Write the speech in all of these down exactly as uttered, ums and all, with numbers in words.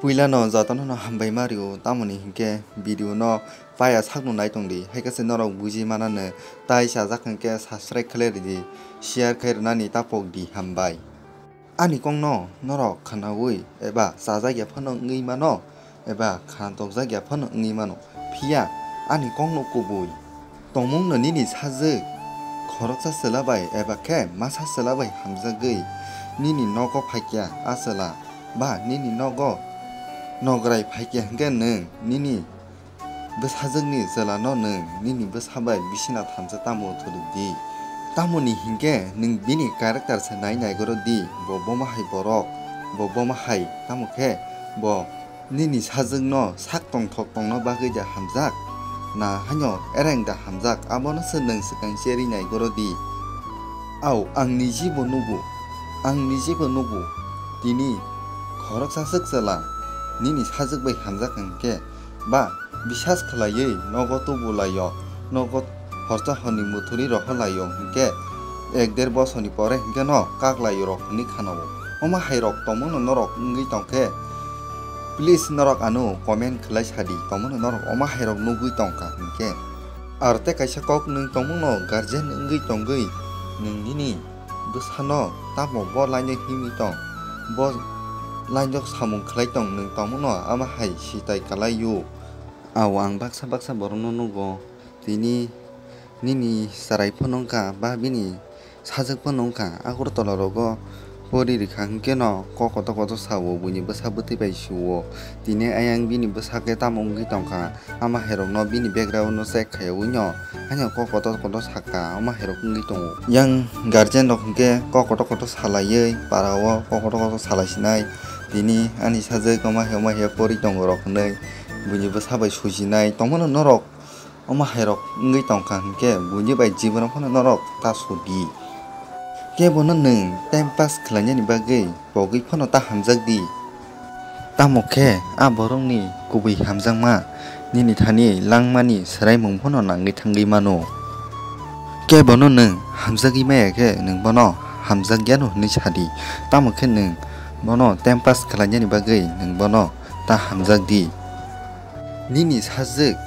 Puilano jotono no hambai ma rio, tamoni hinkhe video no paya sakno nai tong di, hai khe se norok buji manano, tai chajak hinkhe subscribe khlai ridi, share khai rwnani tapok di, hambai. Ani kokno norok khwnaui eba chajak ya phano wngwi mano, eba khanatokjak ya phano wngwi mano, phiya ani kokno kubui. Tongmungno nini sajwk khoroksa chwla bai eba khe masa chwla bai hamjagwi nini nogo phaikya a chwla, ba nini nogo nograi phaikya hinkhe nwng nini bwsajwkni chwlano nwng nini bwsa bai bisina thamsa tamo thwrwk di. Tamoni hinkhe nwng bini character se nai naigoro di, bo bomo hai borok, bo bomo hai, tamo khe bo nini sajwkno sak tongthok tongna bagwi da hamjak, na haino ereng da hamjak, abono se nwng swkang cherwi naigoro di. Au, ang nijibo nugo, ang nijibo nugo, tini khoroksa swk chwla nini sajwk bai hamjak hinkhe, ba bisas khlaiwi nogo tubulaio, nogo horsa horni muthuri rohorlaio hinkhe, ek der bosorni pore hinkhe no kaklaio rok hinwi khanao. Omo hai rok tongmano norok wngwi tongkhe, please norok ano comment khlai sadi, tongmano norok omo hai rok nugwi tongkha hinkhe. Aro tei kaisa kok, nwng tongmano guardian wngwi tongwi nwng nini bwsano tamo bo laino himwi tong, bo laino samung khlai tong, nwng tongmano ama hai sitai kalaio. Ao ang baksa baksa borokno nugo, tini nini chwrai phano wngkha ba bini sajwk phano wngkha, Agartala rogo pori rikha hinkhe no kok kotor kotor sao, buini bwsa bwtwi bai suo, tini ayang bini bwsa khe tamo wngwi tongkha. Ama hai rokno bini background no check khaiwi no, haino kok kotor kotor saka, ama hai rok wngwi tongo. Yang guardian rok hinkhe kok kotor kotor salaiwi para o kok kotor kotor salai sinai. Tini ani sajwk ama hai, ama hai pori tongo rok hinwi buini bwsa bai sujinai. Tongmano norok ama hai rok wngwi tongkha hinkhe buini bai jibon phano norok ta sudi. Kebono nwng time pass khlainani bagwi pogwi phano ta hamjak di. Tamo khe a borokni kubui hamjakma nini thani langmani swraimung phano nangwi thangwi mano. Kebono nwng hamjagwi maya khe nwng bono hamjakyano hwnwi sadi. Tamo khe nwng bono time pass khlainani bagwi nwng bono ta hamjak di. Nini sajwk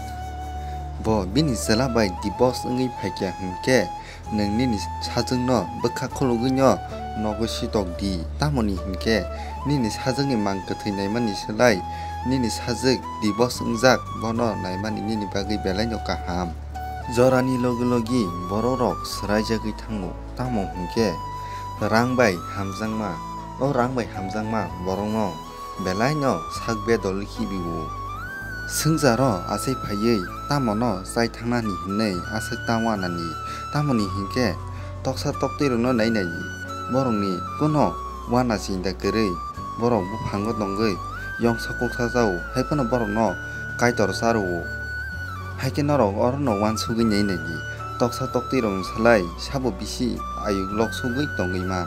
bo bini chwla bai divorce wngwi phaikya hinkhe, nwng nini sajwkno bwkha khulugwino nogo sitok di, tamoni hinkhe nini sajwkni mang kwthwi naimani slai nini sajwk divorce wngjak bono naimani nini bagwi belaino kaham. Jorani logi logi borokrok swraijagwi thango, tamo hinkhe rang bai hamjakma, o rang bai hamjakma borokno belaino sak bedol khibi-o. Swngcharo achai phaiwi tamono chai thangnani hwnwi aswk ta uanani, tamoni hinkhe toksa toktwirokno nai nai borokni kuno uana chinta kwrwi, borok buphango tongwi yongsa kuksa cha-o, hai phano borokno Kaitor cha rw-o. Hai khe norok orono uansugwi nai nai di, toksa toktwirokni slai sabo bisi ayuk lok sugwi tongwi man.